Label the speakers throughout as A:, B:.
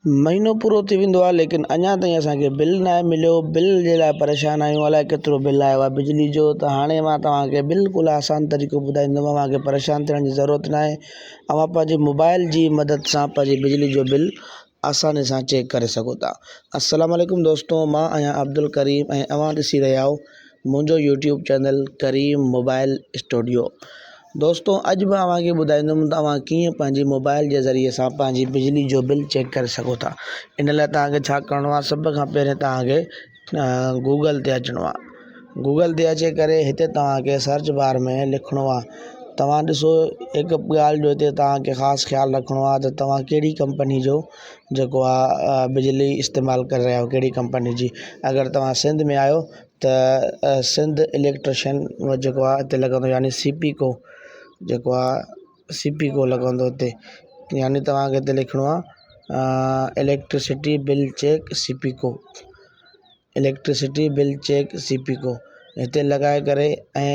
A: مهينو پورو ٿي ويندو آهي ليڪن اڃا تائين اسان کي بل ناهي مليو بل جي لاءِ پريشان آهيون الائي ڪيترو بل آيو آهي بجلي جو ته هاڻي مان توهان کي بلڪل آسان طريقو ٻڌائيندم توهان کي پريشان ٿيڻ جي ضرورت ناهي اوهان پنهنجي موبائل جي مدد سان پنهنجي بجلي جو بل آساني سان چيڪ ڪري سگهو ٿا. السلام عليڪم دوستو مان آهيان عبدالڪريم ۽ اوهان ڏسي رهيا آهيو منهنجو YouTube channel Karim mobile studio دوستو اڄ مان اوهان کي ٻڌائيندم ته اوهان ڪيئن پنهنجي موبائل جي ذريعي سان پنهنجي بجلي جو بل چيڪ ڪري سگهو ٿا ان لاء توهان کي ڇا ڪرڻو آهي سڀ کان پهرين توهان کي گوگل تي اچڻو آهي گوگل تي اچي ڪري هتي توهان کي سرچ بار ۾ لکڻو آهي توهان ڏسو هڪ ڳالهه جو هتي توهان کي خاص خيال رکڻو آهي ته توهان ڪهڙي ڪمپني جو جيڪو آهي بجلي استعمال ڪري رهيا آهيو ڪهڙي ڪمپني جي اگر توهان سنڌ ۾ آهيو ته سنڌ اليڪٽريشن جيڪو آهي هتي لڳندو يعني سي پي ڪو جيڪو آهي سي پي ڪو لڳندو هتي يعني توهان کي هتي لکڻو آهي electricity bill check C P co electricity bill check C P co هتي لڳائي ڪري ۽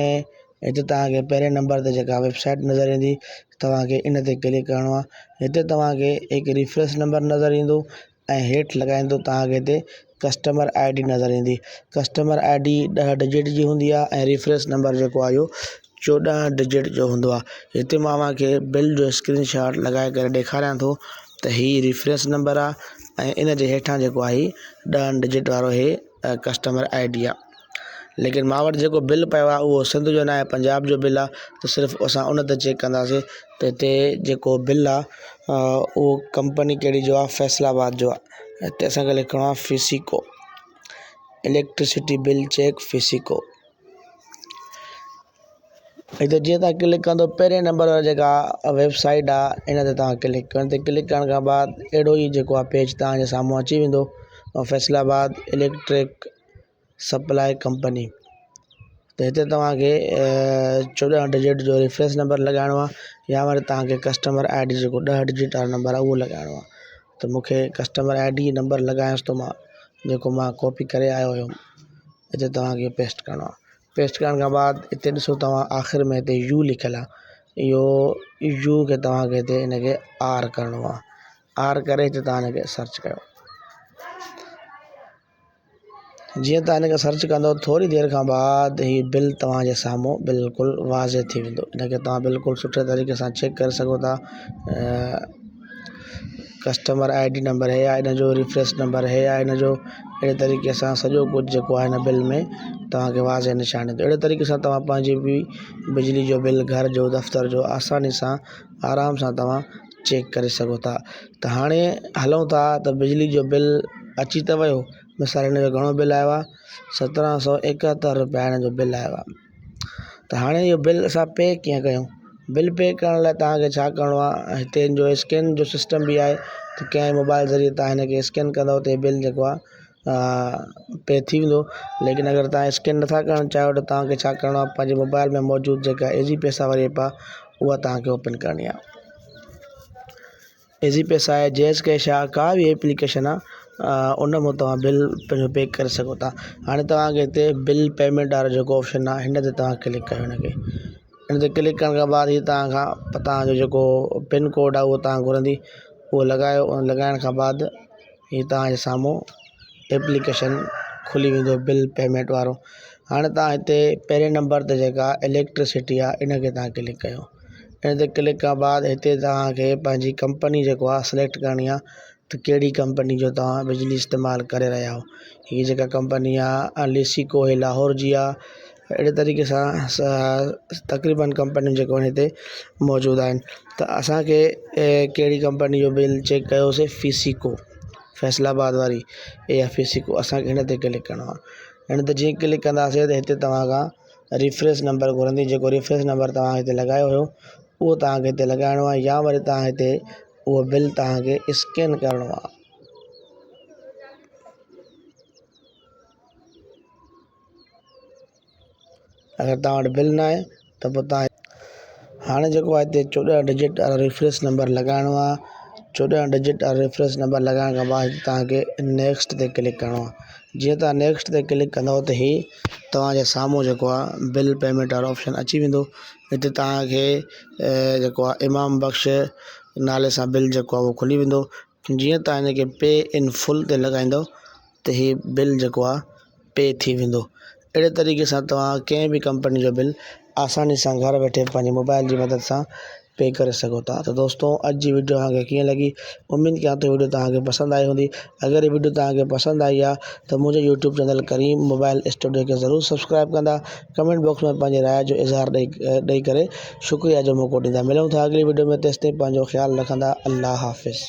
A: هتي توهان کي پهرين نمبر تي جيڪا ويب سائيٽ نظر ايندي توهان کي ان تي ڪلڪ ڪرڻو آهي هتي توهان کي هڪ ريفرنس نمبر نظر ايندو ۽ هيٺ لڳائيندو توهان کي هتي ڪسٽمر I D نظر ايندي ڪسٽمر I D ڏهه ڊجٽ جي هوندي آهي ۽ ريفرنس نمبر جيڪو آهي اهو 14 ڊجٽ جو هوندو آهي هتي مان اوهان کي بل جو اسڪرين شاٽ لڳائي ڪري ڏيکاريان ٿو ته هي ريفرنس نمبر آهي ۽ ان جي هيٺان جيڪو آهي ڏهن ڊجٽ وارو هي ڪسٽمر I D آهي ليڪن مان وٽ جيڪو بل پيو آهي اهو سنڌ جو ناهي پنجاب جو بل آهي ته صرف اسان ان تي چيڪ ڪنداسين ته هتي جيڪو بل آهي اهو ڪمپني ڪهڙي جو آهي فيصل آباد جو آهي هتي اسانکي لکڻو آهي فيسيڪو اليڪٽرسٽي بل چيڪ فيسيڪو هتي جيئن توهان ڪلڪ ڪندو پهرين نمبر واري جيڪا ويب سائيٽ آهي ان تي توهان ڪلڪ ڪيو ان تي ڪلڪ ڪرڻ کان بعد اهڙو ئي جيڪو آهي پيج توهان جي سامهون اچي ويندو فيصل آباد اليڪٽرڪ سپلاءِ ڪمپني ته هتي توهان کي 14 ڊجٽ جو ريفرنس نمبر لڳائڻو آهي يا وري توهان کي ڪسٽمر I D جيڪو 10 ڊجٽ وارو نمبر آهي اهو لڳائڻو آهي ته مون کي ڪسٽمر I D number لڳايانس ٿو مان جيڪو مان ڪاپي ڪري آيو هيم هتي توهان کي پيسٽ ڪرڻو آهي پيسٽ ڪرڻ کان بعد هتي ڏسو توهان آخر ۾ هتي يو لکيل آهي اهو يو کي توهان کي هتي هن کي آر ڪرڻو آهي آر ڪري هتي توهان هن کي سرچ ڪيو جيئن توهان هن کي سرچ ڪندو ٿوري دير کان بعد هي بل توهان جي سامهون بلڪل واضح ٿي ويندو هن کي توهان بلڪل سٺي طريقي سان چيڪ ڪري سگهو ٿا ڪسٽمر I D number هي آهي هن جو ريفرنس نمبر هي آهي هن جو اهڙي طريقي سان سڄو ڪجهه جيڪو آهي هن بل ۾ توهان کي واضح نشان ڏيندو اهڙي طريقي سان توهان پنهنجي به بجلي جو بل گهر جو دفتر جو آساني سان آرام سان توهان چيڪ ڪري سگهو ٿا ته هاڻي هلون ٿا ته بجلي جو بل اچي ته ويو مثال هن جو گهڻو بل آيو آهي 1771 روپيا هن جو بل آيو آهي ته هاڻي اهو بل اسان پي ڪيئن ڪيون بل پي ڪرڻ لاءِ توهان کي ڇا ڪرڻو آهي هتي هن جو اسڪين جو سسٽم به آهي ته ڪنهن موبائل ذريعي توهان هن کي اسڪين ڪندؤ ته بل جيڪو آهي پي ٿي ويندو ليڪن اگر توهان اسڪين نٿا ڪرڻ چاهيو ته توهان کي ڇا ڪرڻو آهي پنهنجي موبائل ۾ موجود جيڪا ايزي پئسا واري ايپ آهي اها توهان کي اوپن ڪرڻي آهي ايزي پئسا آهي جيز ڪيش آهي ڪا به ايپليڪيشن آهي ان مان توهان بل پنهنجو پي ڪري سگهو ٿا هاڻي توهان کي هتي بل پيمينٽ وارو جيڪو آپشن آهي هن تي توهان ڪلڪ ڪيو هن کي ان تي ڪلڪ ڪرڻ کان بعد هي توهان کان توهان جو جيڪو پن ڪوڊ آهي اهو توهان گهرندي اهو لڳايو ۽ لڳائڻ کان بعد هي توهان جي سامهون ايپليڪيشن کلي ويندو بل پيمينٽ وارو هاڻي توهان هتي پهرين نمبر تي جيڪا اليڪٽرسٽي آهي ان کي توهان ڪلڪ ڪيو ان تي ڪلڪ کان بعد هتي توهان کي پنهنجي ڪمپني جيڪو آهي سليڪٽ ڪرڻي آهي ته ڪهڙي ڪمپني جو توهان بجلي استعمال ڪري رهيا آهيو هي جيڪا ڪمپني آهي ليسيڪو هي لاهور جي آهي اهڙي طريقي سان تقريبن ڪمپنيون جيڪو آهن هتي موجود آهن ته اسانکي ڪهڙي ڪمپني جو بل چيڪ ڪيوسي فيسيڪو فيصل آباد واري اها فيسيڪو اسانکي هن تي ڪلڪ ڪرڻو آهي هن تي جيئن ڪلڪ ڪنداسين ته هتي توهان کان ريفرنس نمبر گهرندي جيڪو ريفرنس نمبر توهان هتي لڳايو هيو اهو توهان کي هتي لڳائڻو آهي يا وري توهان هتي اهو بل توهان کي اسڪين ڪرڻو آهي. اگر توهان وٽ بل ناهي ته پوء توهان هاڻي جيڪو آهي هتي 14 ڊجٽ وارو ريفرنس نمبر لڳائڻو آهي 14 ڊجٽ وارو ريفرنس نمبر لڳائڻ کان بعد توهان کي نيڪسٽ تي ڪلڪ ڪرڻو آهي جيئن توهان نيڪسٽ تي ڪلڪ ڪندؤ ته هي توهان جي سامهون جيڪو آهي بل پيمينٽ وارو آپشن اچي ويندو هتي توهان کي جيڪو آهي امام بخش نالي سان بل جيڪو آهي اهو کلي ويندو. جيئن توهان هن کي پي ان فل تي لڳائيندو ته هي بل جيڪو آهي پي ٿي ويندو. اهڙي طريقي سان توهان ڪنهن به ڪمپني جو بل آساني سان گهر ويٺي پنهنجي موبائل جي مدد سان پي ڪري سگهو ٿا ته دوستو اڄ جي وڊيو اوهان کي ڪيئن لڳي اميد ڪيان ٿو وڊيو توهان کي پسند آئي هوندي اگر هي وڊيو توهان کي پسند آئي آهي ته منهنجو YouTube channel Karim mobile studio کي ضرور سبسڪرائب ڪندا ڪمينٽ باڪس ۾ پنهنجي راء جو اظهار ڏئي ڏئي ڪري شڪريا جو موقعو ڏيندا ملون ٿا اڳلي وڊيو ۾ تيستائين پنهنجو خيال رکندا الله حافظ.